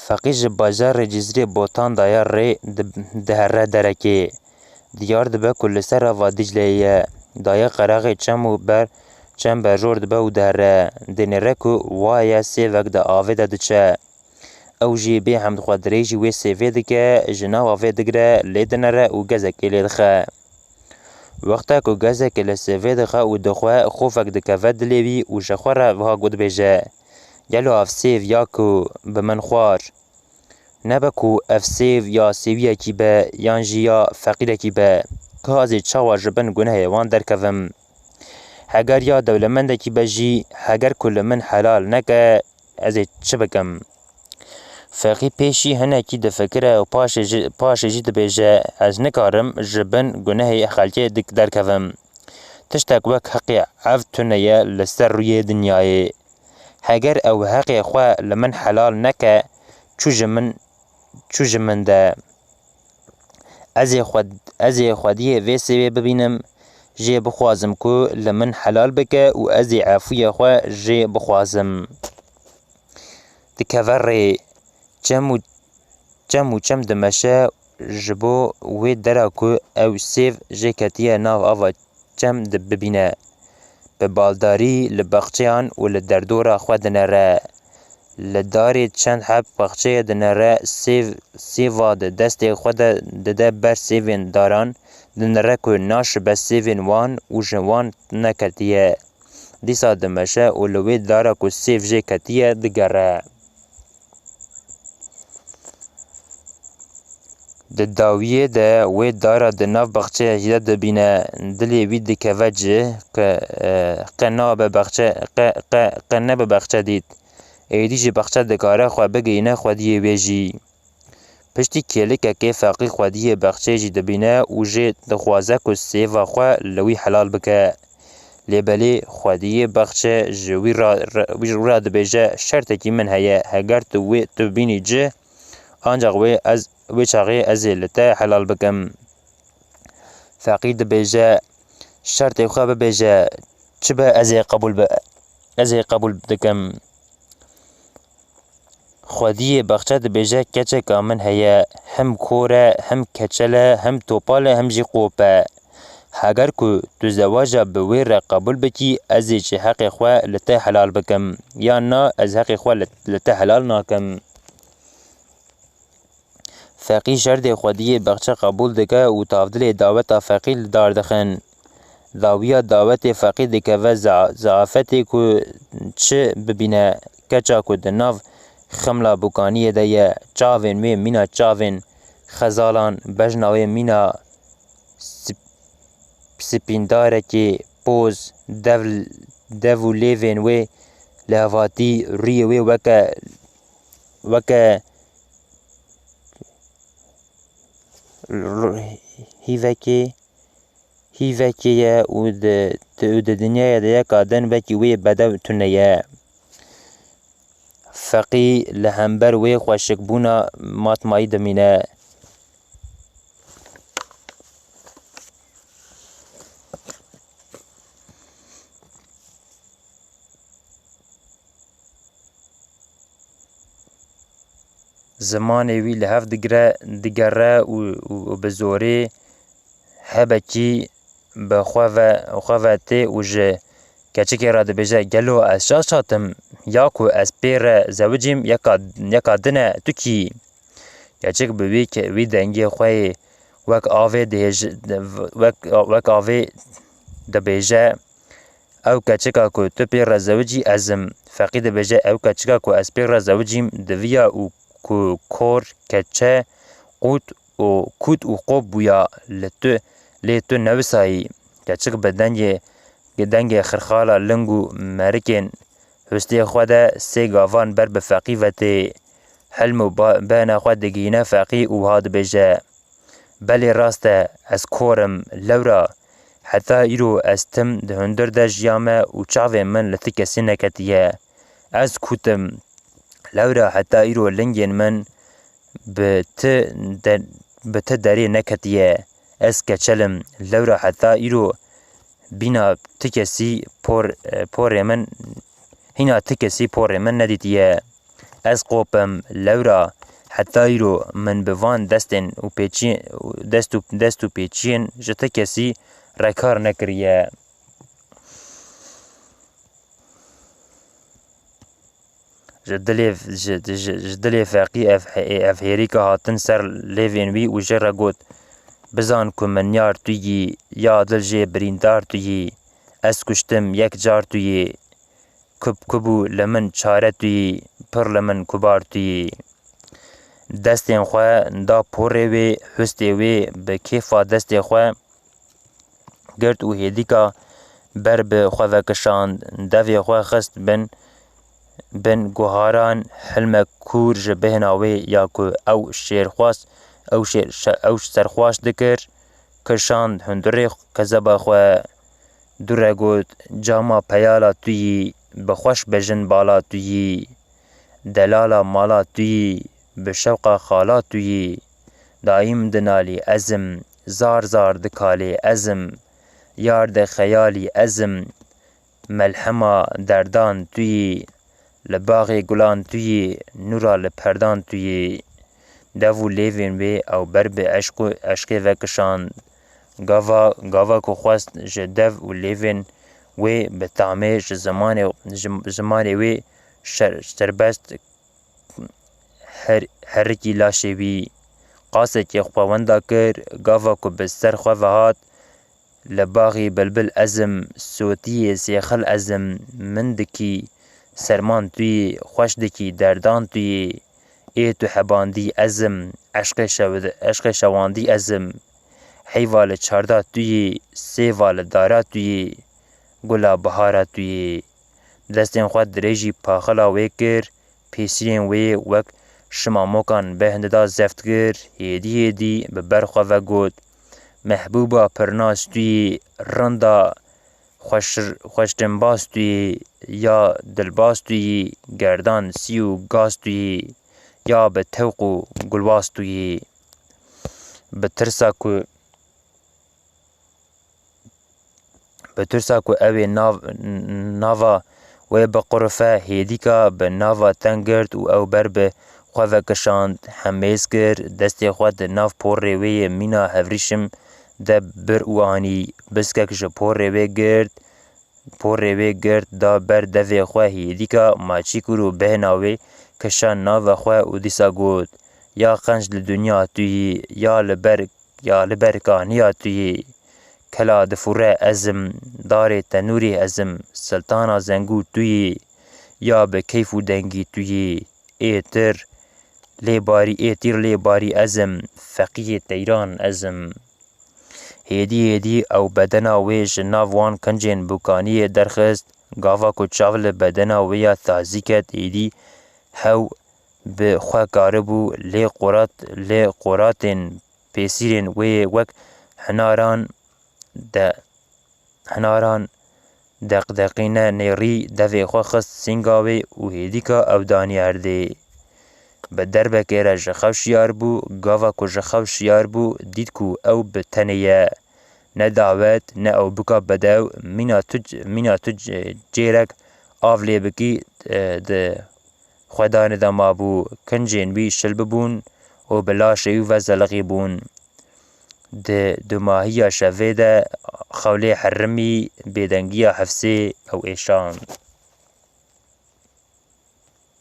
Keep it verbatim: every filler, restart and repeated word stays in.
Feqî ji bajarê Cizîrê Botan daye rê di-, dihere derekê. Diyar dibe ku li ser ava Dîcleyê ye. Daye qeraxê çem û ber, çem berjor dibe û dihere. Dinêre ku waye sêvek di avê de diçe. Ew jî bê hemd xwe dirêjî wê sêvê dike, ji nav avê digire, lê dinere û gezekê lê dixe. Wexta ku gezekê li sêvê dixe û dixwe, xofek dikeve dilê wî û ji xwe re wiha got dibêje, Gelo ev sêv ya ku bi min xwar? Nebe ku ev sêv ya sêwiyekî be yan jî ya feqîrekî be, ka ez ê çawa ji bin gunehê wan derkevim? Heger ya dewlemendekî be jî, heger ku li min helal neke, ez ê çi bikim? Feqî pêşî hinekî difikire û paşê jî, paşê jî dibêje, Ez nikarim ji bin gunehê xelkê dik-, derkevim. Tiştek wek heqê ev tune ye li ser rûyê dinyayê. Heger ew heqê xwe li min helal neke, çû ji min, çû ji min de. Ez ê xwe, ez ê xwediyê vê sêvê bibînim, jê bixwazim ku li min helal bike û ez ê efûyê xwe jê bixwazim. Dikeve rê, çem û, çem û çem dimeşe ji bo wê dera ku ew sêv jê ketiye nav ava çem di-, bibîne. Bi baldarî li baxçeyan û li derdora xwe dinere. Li darê çend heb baxçeyê dinere, sêv, sêva di destê xwe de dide ber sêvên daran, dinere ku naşibe sêvên wan û ji wan neketiye. Dîsa dimeşe û li wê dara ku sêv jê ketiye digere. Di dawiyê de wê dara di nav baxçeyekî de dibîne, dilê wî dikeve cih, qe, e, qe nabe baxçe, qe, qe, qe nebe baxçe dît. Êdî jî baxçe dikare xwe bigihîne xwediyê wê jî. Piştî kêlikekê feqî xwediyê baxçeyê jî dibîne û jê dixwaze ku sêva xwe li wî helal bike. Lê belê xwediyê baxçe ji wî ra, ra, wî ra dibêje, Şertekî min heye, heger tu wê tu bînî cih, ancax wê ez, wê çaxê ez ê li te helal bikim. Feqî dibêje, Şertê xwe bibêje, çi be ez ê qebûl bi-, ez ê qebûl dikim. Xwediyê baxçe dibêje, Keçeka min heye, hem kor e, hem keçel e, hem topal e, hem jî qop e. Heger ku tu zewaja bi wê re qebûl bikî, ez ê ji heqê xwe li te helal bikim. Yan na, ez heqê xwe li, li te helal nakim. Feqî şertê xwediyê baxçe qebûl dike û tavdilê daweta feqî li dar dixin. Dawiya dawetê feqî dikeve za-, zafetê ku çi bibîne, keça ku di nav xemla bûkaniyê de ye, çavên wê mîna çavên xezalan, bejna wê mîna sip-, sipîndarekê poz, dev, dev û lêvên wê lêvatî, rûyê wê weke, weke hîvekê, hîvekê ye û di, di, û di dinyayê de yeka din wekî wê bedew tune ye. Feqî li hember wê xweşikbûna matmayî dimîne. Zimanê wî li hev digire, digere û, û, û bi zorê hebekî bi xwe ve, xwe ve tê û ji keçikê re dibêje, Gelo ez şaş hatim? Ya ku ez pê re zewicîm, yeka, yeka din e, tu kî? Keçik bi wî ke-, wî dengê xwe yê wek avê dihêj-, wek, wek avê dibêje, Ew keçika ku tu pê re zewicî ez im. Feqî dibêje, Ew keçika ku ez pê re zewicîm, diviya û ku kor, keçe, qût û kût û qop bûya, li tu, lê tu newisayî. Keçik bi dengê, dengê xirxala ling û merikên hustê xwe de sê gavan ber bi feqî ve tê. Hilm û ba-, bena xwe digihîne feqî û wiha dibêje, Belê rast e, ez kor im, lewra heta îro ez tim di hundir de jiyame û çavên min li ti kesî neketiye. Ez kût im, lewra heta îro lingên min bi ti de-, bi ti derê neketiye. Ez keçel im, lewra heta îro bîna ti kesî por-, porê min, hîna ti kesî porê min nedîtiye. Ez qop im, lewra Heta îro min bi van destên û pêçiyên, dest û, dest û pêçiyên ji ti kesî re kar nekiriye. Ji dilê, ji, ji, ji dilê feqî ev, ev hêrîka hatin ser lêvên wî û jê re got, "Bizan ku min yar tu yî, ya dil jê birîndar tu yî. Ez kuştim yek car tu yî. Kub kub û li min çare tu yî, pir li min kubar tu yî." Destên xwe da porê wê, hustê wê bi kêfa destê xwe girt û hêdîka ber bi xwe vekişand. Devê xwe xist bin, bin guharan, hilmek kûr ji bêhna wê ya ku ew şêrxwaz, ew şêr, ew serxwaş dikir, kişand hundirê kezeba xwe. Dû re got, "Cama peyala tu yî, bi xweş bejin bala tu yî. Delala mala tu yî, bi şewqa xala tu yî. Dayîm dinalî ez im, zar zar dikalê ez im. Yar de xeyalî ez im, melhema derdan tu yî. Li baxê gulan tu yî, nûra li perdan tu yî." Dev û lêvên wê ew ber bi eşq û eşqê vekişand. Gava, gava ku xwest ji dev û lêvên wê bi tamê ji zimanê, ji, zimanê wê şer-, serbest her-, herikî laşê wî. Qasekê xwe wenda kir, gava ku bi ser xwe ve hat, "Li baxî bilbil ez im, sotiyê sêxil ez im, min dikî serman tu yî, xweş dikî derdan tu yî. Ê tu hebandî ez im, eşqê şew-, eşqê şewandî ez im. Heyva li çarda tu yî, sêva li dara tu yî, gula bihara tu yî." Destên xwe dirêjî paxila wê kir, pêsiyên wê wek şimamokan bêhn dida zeft kir, hêdî hêdî bi ber xwe ve got, "Mehbûba pirnas tu yî, rinda xweş-, xweştimbaz tu yî, ya dilbaz tu yî, gerdan sî û gaz tu yî, ya bi tewq û gulwaz tu yî." Bi tirsa ku Bi tirsa ku ew ê nav-, nava wê biqurife, hêdîka bi nava teng girt û ew ber bi xwe vekişand, hemêz kir, destê xwe di nav porê wê yê mîna hevrîşim de bir û anî. Biskek ji porê wê girt, porê wê girt, da ber devê xwe, hêdîka maçî kir û bêhna wê kişand nava xwe û dîsa got, "Ya qenc li dinya tu yî, ya li ber, ya li ber kaniya tu yî. Kela difûre ez im, darê tenûrê ez im, siltana zengû tu yî, ya bi keyf û dengî tu yî. Ê tir lê barî, ê tîr lê barî ez im, feqiyê teyran ez im." Hêdî hêdî ew bedena wê ji nav wan kincên bûkaniyê derxist. Gava ku çav li bedena wê ya tazî ket, hêdî hew bi xwe karibû lê qorat, lê qoratên pêsîrên wê yê wek hinaran de, hinaran deqdeqîne nêrî devê xwe xist sînga wê û hêdîka ew danî erdê. Bi derbekê re ji xew şiyar bû, gava ku ji xew şiyar bû, dît ku ew bi tenê ye. Ne dawet, ne ew bika bedew, mîna tu c-, mîna tu c-, cêrek av lê bikî, e, di xwedanê de mabû. Kincên wî şil bibûn û bi laşê wî ve zelixî bûn. Di dumahiya şevê de xewlê herimî bêdengiya hefsê ew êşand.